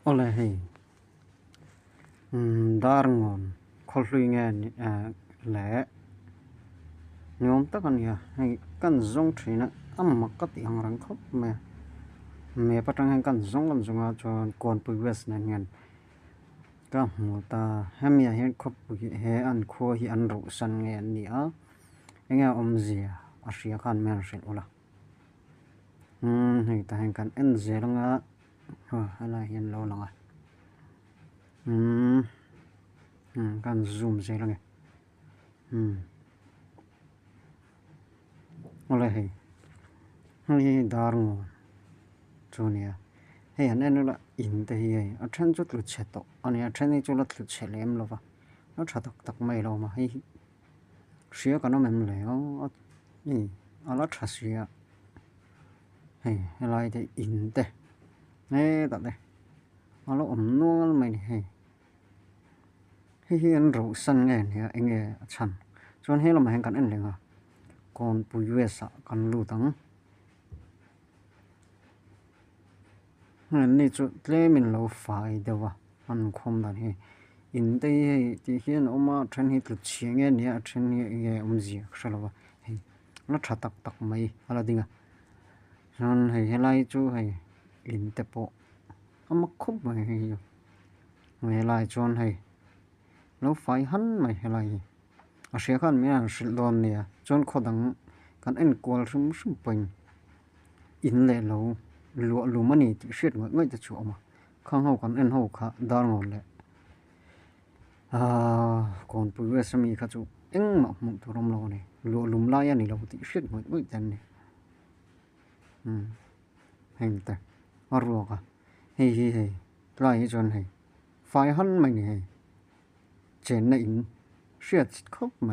Awle hei umm Darngawn khawhlui nge ni eh leh ni awm tak a ni a hei kan zawng thin a a mak ka tih ang reng khawp mai a map atang hian kan zawng kan zawng a chuan Kawnpui west nen hian ka hmu ta hemi ah hian khawpui he an khua hi an ruhsan nge an ni a enge a awmzia a hria khan min rawn hrilh ula umm hei tah hian kan en zel anga. Aw helai hian lo lang a umm umm ka han zoom zel ange umm awle hei hei hi dar ngawn chu a ni a hei han en ila in te hi hei a then chu tlu chhe tawh a ni a a then hi chu la tlu chhe lem lo va a tha tak tak mai a lo awm a hei hi hria kan awm em le aw a la tha si a. Hei helai te in te hetah te a lo awm nual mai a ni hei hei hi an rauhsan nge nia eng nge a chhan chuan he lamah hian kan en leh ang a kawnpui west ah kan lut ang heng an ni chu tlemin lo fai deuh a an khawm dan hi in te hi hei tih hian a awm a a then hi tlu chhia nge nia a then hi eng nge awmzia ka hre lo va hei. La tha tak tak mai a la ding a chuan hei helai chu hei in te pawh a mak khawp mai hei hi helai chuan hei lo fai han mai helai hi a hria khan min han hrilh dawn nia chuan khaw dang kan en kual hrim hrim pawhin in leh lo luah lum a ni tih hriat ngawih ngawih te chu a awm a khang ho kan en ho kha darngawn leh. Ahh kawnpui west ami kha chu engmah hmuh tur awm lo a ni luah lum lai a ni lo tih hriat ngawih ngawih te an ni umm heng te a ruak a hei hi hei tlai hi chuan hei fai han mai a ni hei chenna in hriat khawp mai.